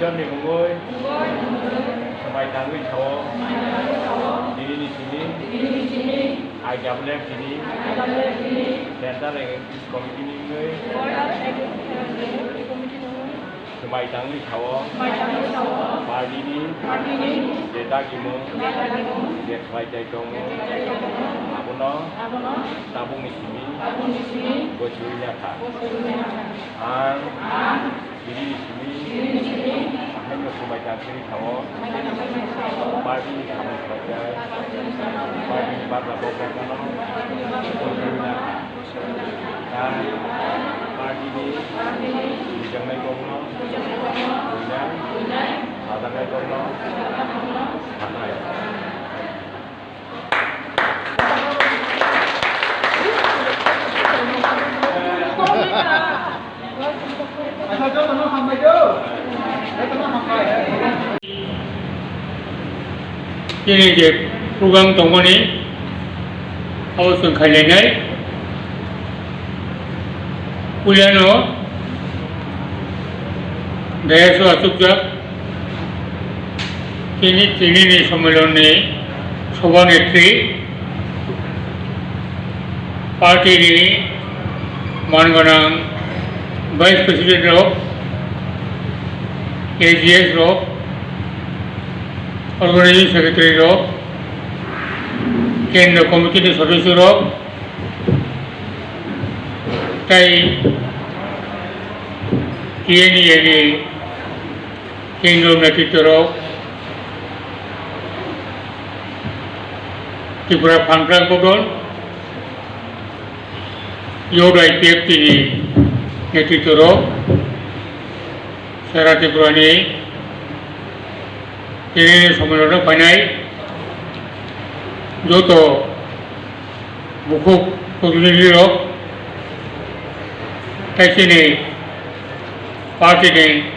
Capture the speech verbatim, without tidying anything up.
Ni mungwi swmai tangwi sao. Tini ni simi I W F tini Central Executive Committee ni wngwi swmai tangwi sao. Party ni je dagimung je khlai chai tongo, abono tabukni simi gosiwi ya kha. Ang Tini ni simi haino swmai tangwi sao. Party ni samung khlaijak, party ni bagra bokra gana. Tei party ni buijaknai kokno buinai, sajaknai kokno sanai. Chini je program tongmani abo chwng khainai. Puilano dais o achukjak. Tini, tini ni sommelon ni sobha netri, party ni man gwnang vice president rok, A G S rok, organizing secretary rok, kendra committee ni sodosyo rok, tei T N E ni Kendro netritworok, Tripura Phankrak Bodol, Youth I P F T ni netritworok, Sera Tripura ni tini sommelon o phainai joto bukhuk protinidhi rok, tei chini party ni